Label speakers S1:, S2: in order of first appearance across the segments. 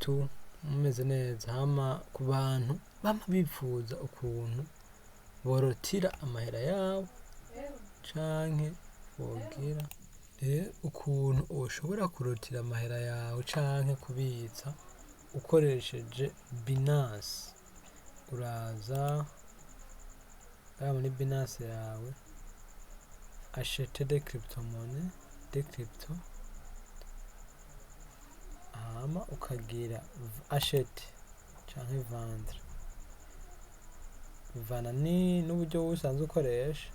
S1: Tu mumeze neza. Hama ku bantu bama bipfuza ukuntu borotira amahera yabo canke bogira rero ukuntu woshobora kurotira amahera yawe canke kubitsa ukoresheje Binance. Uraza ngaha muri Binance yawe, acheter des crypto-monnaies, des crypto, hama ukagira acheter canke vendre, bivana n'uburyo wowe usanzwe ukoresha.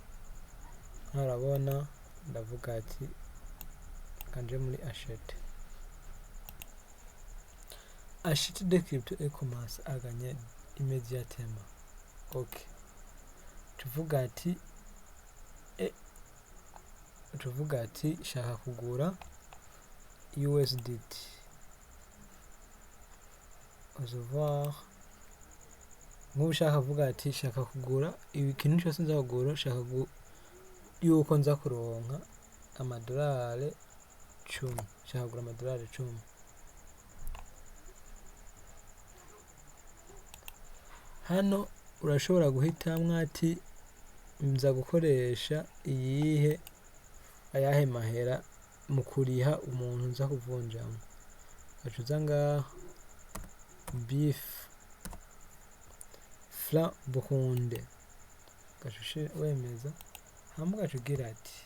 S1: Nkaho urabona ndavuga ati kanje muri acheter, acheter des crypto et commence à gagner immédiatement. Ok, tuvuga ati tuvuga ati shaka kugura USDT, recevoir. Nk'ubu ushaka kuvuga ati shaka kugura ikintu cyose nza kugura, shaka yuko nza kuronka amadolari 10, shaka kugura amadolari 10. Hano urashobora guhitamwo ati nza gukoresha iyihe, ayahe mahera mu kuriha umuntu nza kuvunjamwo. Ugaca uza ngaha bif franc burundais, ugaca wemeza, hama ugaca ugira ati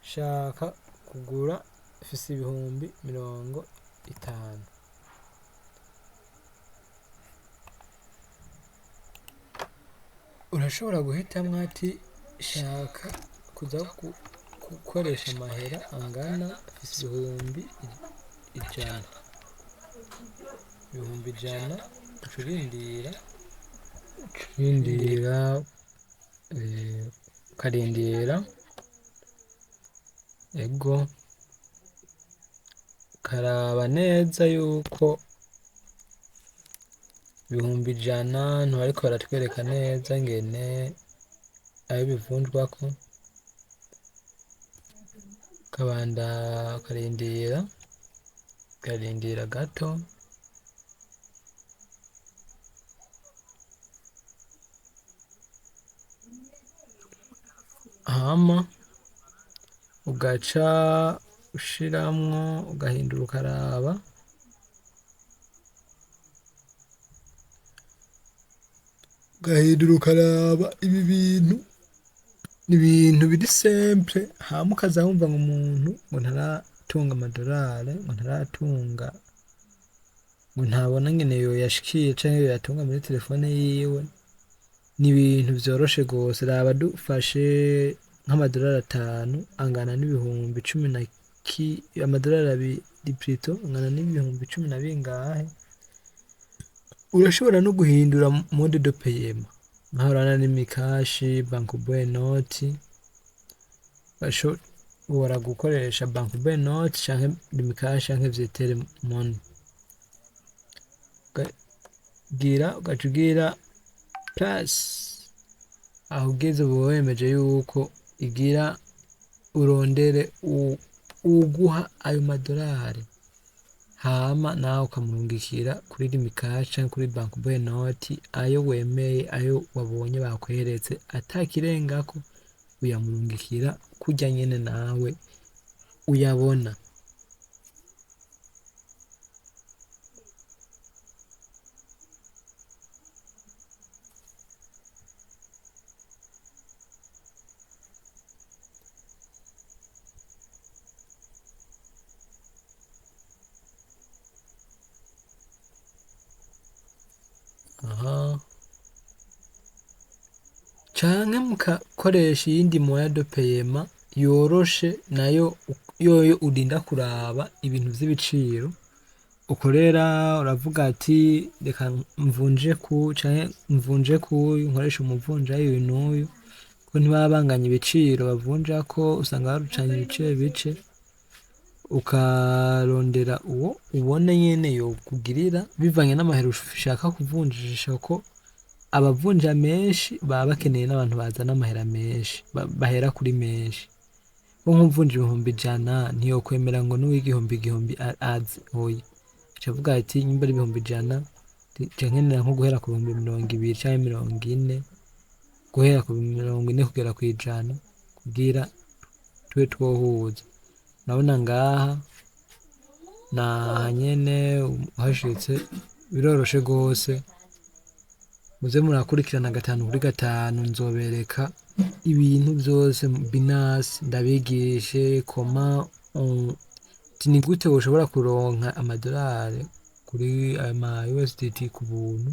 S1: shaka kugura mfise 50,000. Urashobora guhitamwo ati shaka kuza gukoresha amahera angana mfise 100,000, 100,000, uca urindira, uca urindira, ukarindira, ego ukaraba neza yuko 100,000 ntibariko baratwereka neza ingene ayo bivunjwako, ukabanda ukarindira, ukarindira gato. Hama ugaca ushiramwo ugahindura ukaraba, ugahindura ukaraba. Ibi bintu ni ibintu biri simple. Hama ukaza wumva ngo umuntu ngo ntaratunga amadolari, ngo ntaratunga, ngo ntabona ngene yoyashikiye canke yoyatunga muri telefone yiwe. Ni ibintu vyoroshe gose. Raba dufashe nk'amadolari 5 angana n'ibihumbi cumi na ki, amadolari abiri plutôt angana n'ibihumbi cumi na bingahe. Urashobora no guhindura mode de paiement, nkaho urabona ni Lumicash, Bancobu Note. Urashobora gukoresha Bancobu Note canke Lumicash canke Airtel Money. Ukagira ugaca ugira plus, aho ugeze uba wemeje yuko igira urondere uwuguha ayo madolari, hama nawe ukamurungikira kuri Lumicash canke kuri Bancobu Note ayo wemeye, ayo wabonye bakweretse, atakirengako uyamurungikira kurya nyene nawe uyabona. Aha canke mukakoresha iyindi moyen de paiement yoroshe, nayo yoyo urinda kuraba ibintu vy'ibiciro ukorera. Uravuga ati reka mvunje ku canke mvunje kuyu, nkoresha umuvunjayi uyu n'uyu, ko ntibaba banganya ibiciro bavunjako, usanga barucanye ibice bice. Ukarondera uwo ubona nyene yokugirira bivanye n'amahera ushaka kuvunjisha, ko abavunja menshi baba bakeneye n'abantu bazana amahera menshi, bahera kuri menshi. Nko nk'uvunja 100,000 ntiyokwemera ngo n'uw'igihumbi igihumbi aze, oya. Aca avuga ati nyimba ari 100,000, nca nkenera nko guhera ku 20,000 canke 40, guhera ku 40 kugera kw'100 kugira tube twohuza. Urabona ngaha naha nyene uhashitse biroroshe gose. Muze murakurikirana gatanu kuri gatanu, nzobereka ibintu vyose. Binance ndabigishe comment ni gute woshobora kuronka amadolari kuri ama USDT ku buntu,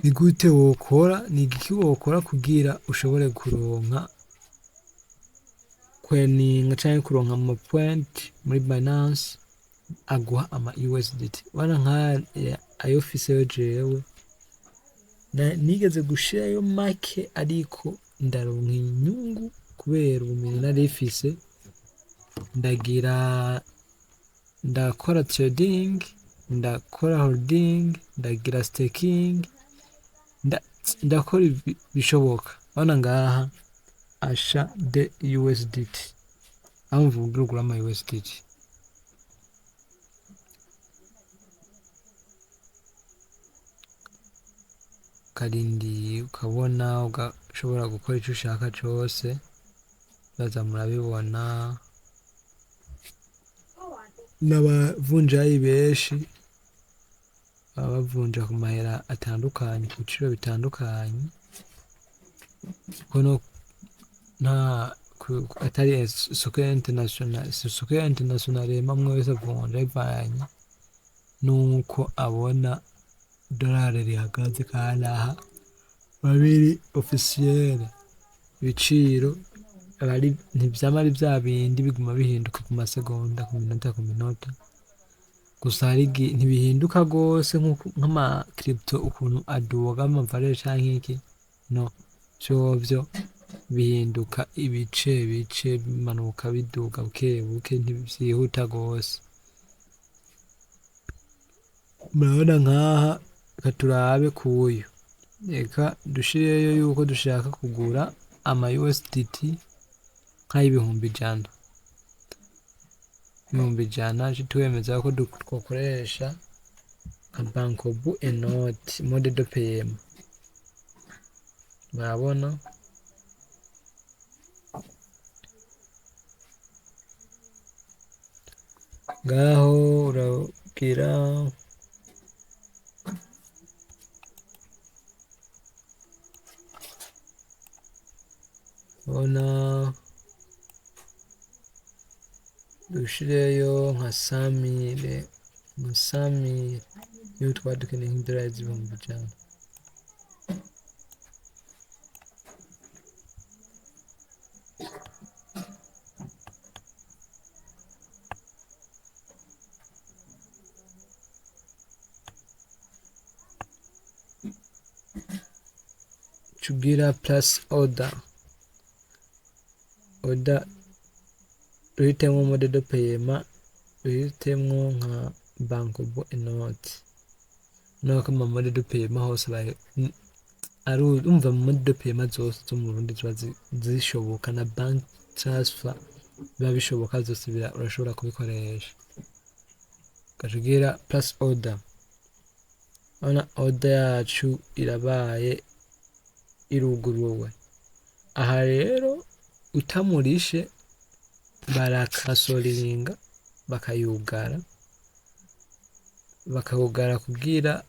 S1: ni gute wokora, ni igiki wokora kugira ushobore kuronka kweninga canke kuronka ama point muri Binance aguha ama USDT. Urabona nkaya ayo mfiseyo jewe, nigeze gushirayo make ariko ndaronka inyungu kubera ubumenyi nari mfise. Ndagira ndakora trading, ndakora holding, ndagira staking, ndakora ibishoboka. Urabona ngaha achat de USDT, aho mvuga ugura ama USDT. Ukarindira ukabona ugashobora gukora ico ushaka cose, baza murabibona n'abavunjayi benshi baba bavunja ku mahera atandukanye, ku biciro bitandukanye, kuko nta atari isoko international, isoko international umwe wese avunja bivanye nuko abona idolari rihagaze, kandi aha biba biri officiel. Ibiciro ntivyama ari vya bindi, biguma bihinduka ku masegonda, ku minota ku minota. Gusa ntibihinduka gose nk'ama crypto ukuntu aduga ama valeur canke iki, no vyovyo bihinduka ibice bice, bimanuka biduga buke buke, ntivyihuta gose. Murabona nkaha, reka turabe kuyu, reka dushireyo yuko dushaka kugura ama USDT nk'ay'ibihumbi 100, 100,000, twemeza ko twokoresha nka Bancobu inoti mode de paiement. Murabona ngaho uragira ubona dushireyo nka 100,000, nka 100,000 niyo twaba dukeneye, nk'idolari 100,000. Cugira place order, order duhitemwo mode de paiement, duhitemwo nka Bancobu inoti. Urabona ko ama mode de paiement hose urumva mode de paiement zose zo mu Burundi ziba zishoboka, na bank transfer biba bishoboka vyose, urashobora kubikoresha. Ugaca ugira place order, urabona order yacu irabaye iruguruwe. Aha rero utamurishe barakasoringa bakayugara, bakayugara kugira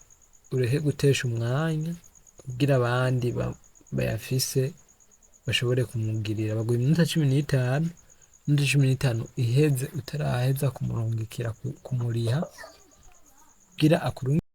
S1: ureke gutesha umwanya, kugira abandi bayafise bashobore kumugirira. Baguha iminota 15, iminota 15 iheze utaraheza kumurungikira kumuriha kugira akurungikire.